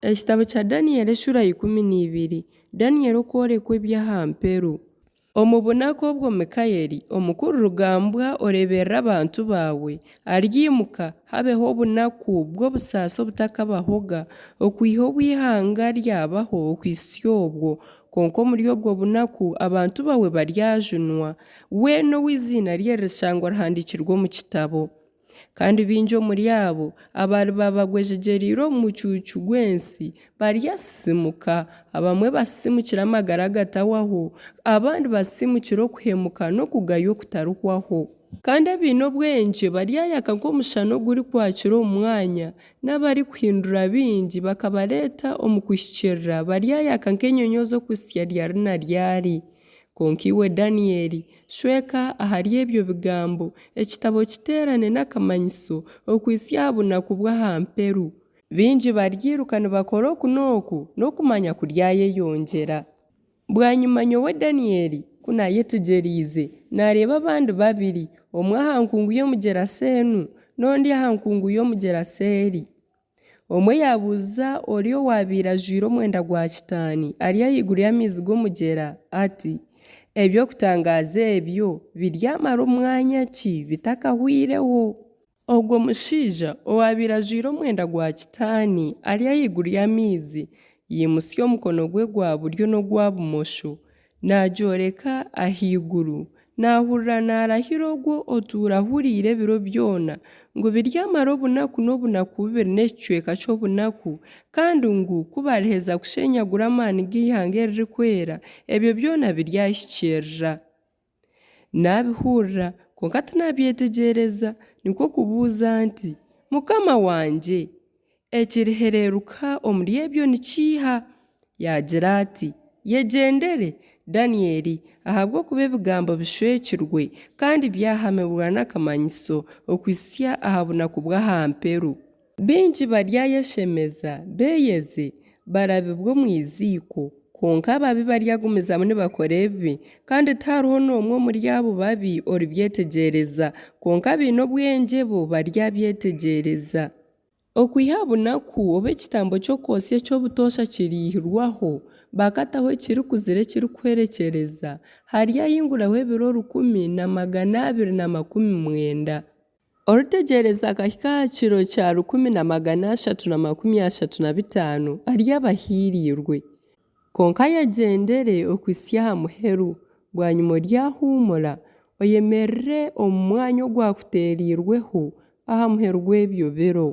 Ekitabo kya Daniyeli eshuura ya 12. Daniyeli okworekwa eby'aha mperu. Omu bunaku obwo Mikaeli, omukuru rugambwa oreeberera abantu baawe, aryaimuka, habeho obunaku bw'obusaasi obutakabahoga, okwiha obu eihanga ryabaho okuhitsya obwo. Kwonka omuri obwo bunaku abantu baawe baryajunwa, weena ou eiziina rye ririshangwa rihandiikirwe omu kitabo. Kandi baingi omuri abo abariba bagwejegyereire omu mucuucu gw'ensi baryasisiimuka, abamwe basisiimukire amagara agatahwaho, abandi basisiimukire okuhemuka n'okugaywa okutarihwaho. Kandi abaine obwengye baryayaka nk'omushana ogurikwakira omu mwanya, n'abarikuhindura baingi bakabareeta omu kuhikiirira baryayaka nk'enyonyoozi okuhitsya ryari na ryari. Kwonka iwe Daniyeli, shweka ahari ebyo bigambo, ekitabo kiteerane n'akamanyiso, okuhitsya aha bunaku bw'aha mperu. Baingi baryairuka nibakora oku n'oku, n'okumanya kuryayeyongyera. Bwanyima nyowe Daniyeli, ku naayetegyereize, naareeba abandi babiri, omwe aha nkungu y'omugyera seenu, n'ondi aha nkungu y'omugyera seeri. Omwe yaabuuza ori owaabaire ajwaire omwenda gwa kitaani ari ahaiguru y'amaizi g'omugyera ati, Eby'okutangaaza ebyo biryamara omwanya ki bitakahwaireho? Ogwo mushaija owaabaire ajwaire omwenda gwa kitaani ari ahaiguru y'amaizi yaimutsya omukono gwe gwa buryo n'ogwa bumosho, Naagyoreka ahaiguru, naahurira naarahira Ogwo otuura ahuriire ebiro byona, ngu biryamara obunaku n'obunaku bubiri n'ekicweka ky'obunaku, kandi ngu ku bariheza kushenyagura amaani g'eihanga eririkwera, ebyo byona biryahikiirira. Naabihurira, kwonka tinaabyetegyereza, nikwo kubuuza nti, Mukama wangye, Ekirihereeruka omuri ebyo ni kiiha? Yaagira ati, Yegyendere, Danieli, ahabw'okuba ebigambo bishwekirwe, kandi byahamibwa n'akamanyiso, okuhitsya aha bunaku bw'aha mperu. Baingi baryayeshemeza, beeyeze, barabibwe omu iziiko, kwonka ababi baryagumizamu nibakora ebibi, kandi tihariho n'omwe omuri abo babi oribyetegyereza, kwonka abaine obwengye bo baryabyetegyereza. Okwiha aha bunaku obu ekitambo ky'okwotsya eky'obutoosha kiriihirwaho, bakataho ekirikuzira ekirikuhwerekyereza, haryahinguraho ebiro 1290. Oritegyereza akahika aha kiro kya 1335 aryaba ahiiriirwe. Kwonka ayegyendere okuhitsya aha muheru, bwanyima oryahuumura, oyemerere omu mwanya ogwakuteereirweho aha muheru gw'ebyo biro.